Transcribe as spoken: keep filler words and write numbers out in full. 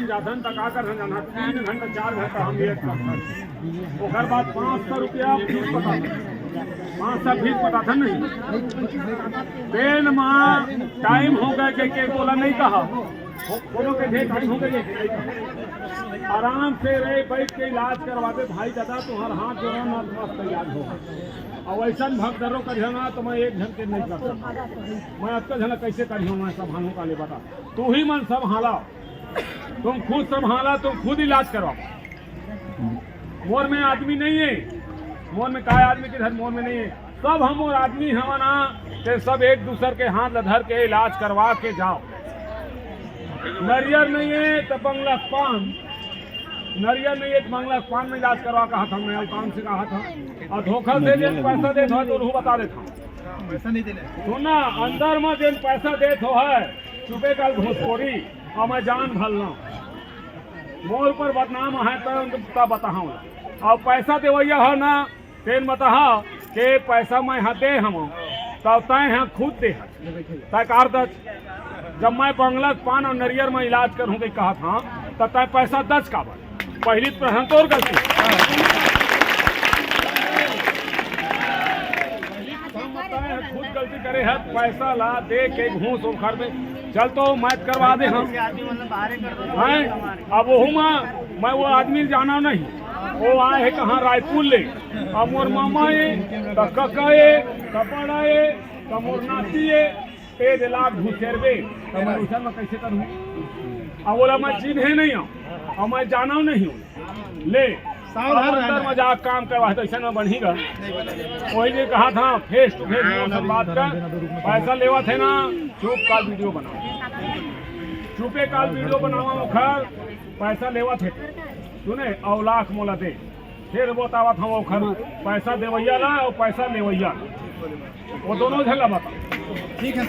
जाथन त का करथन जानत, तीन घंटा, चार घंटा हम वेट करथन। ओकर बाद पाँच सौ रुपया फीस पटाथन, पाँच सौ फीस पटाथन नहीं। तेन मा टाइम हो गए के, के बोला नहीं कहा, कोनो के जे टाइम हो गए के, आराम से रहे, बैठ के इलाज करवाबे। भाई दादा, तुम्हार हाथ जोड़ा ना, मस्त इलाज होगा। और वैसन भगदरो करियो ना, तो मैं एक झन के नहीं कर सकता। मैं अतका झन कैसे करियो, मैं संभालूं का ले बता। तू ही मन संभाला, तुम खुद संभाला, तुम खुद इलाज करवाओ। मोर में आदमी नहीं है, मोर में काय आदमी के घर मोर में नहीं है। सब हम और आदमी हवा ना, ते सब एक दूसर के हाथ ल धर के इलाज करवा के जाओ। नरियर नहीं है तो बंगला पान, नरियर नहीं है तो बंगला पान में इलाज करवा कहा था, मैं काम से कहा था। और धोखा से जेन पैसा देत हो तो उहू बता देत हो। पैसा नहीं देने। सुन ना, अंदर में जेन पैसा देत हो है, चुपे काल घुसखोरी, और मैं जान घलना। मोर ऊपर बदनाम है तो उनका बताऊँ। और पैसा देवैया है ना, तेन बताहा के पैसा मैं हा दे हूँ, तब तय हा खुद दे है। तय कार दच, जब मैं बंगला पान और नरियर में इलाज करूँ के कहा था, तब तय पैसा दच काबर? पहली प्रश्न तोर गलती। तय खुद गलती करे है, पैसा ला दे के घूस उखड़ दे। चल तो मैं करवा दे हम। हैं? अब वहू मा मैं वो आदमी जाना नहीं, वो आए है कहाँ, रायपुर ले। अब मोर मामा ये, त कका ये, त बड़ा ये, त मोर नाती ये, ए दे लाख घुसेरबे, त मैं उसन में कैसे करूँ? अब बोला मैं चिन्हे नहीं हूँ, अब मैं जाना नहीं हूँ। ले, सावधान अब अंदर रहना। मजाक काम करवा है तो ऐसा ना बनी गा। वही ने कहा था फेस टू फेस मोर से बात कर, पैसा लेवा थे ना, चुप काल वीडियो बनाओ, चुपे काल वीडियो बनावा, ओखर पैसा लेवा थे, सुने, और लाख मोला दे। फिर बतावा था ओखर पैसा देवैया ला और पैसा लेवैया ला, वो दोनों झन ला बता। ठीक है।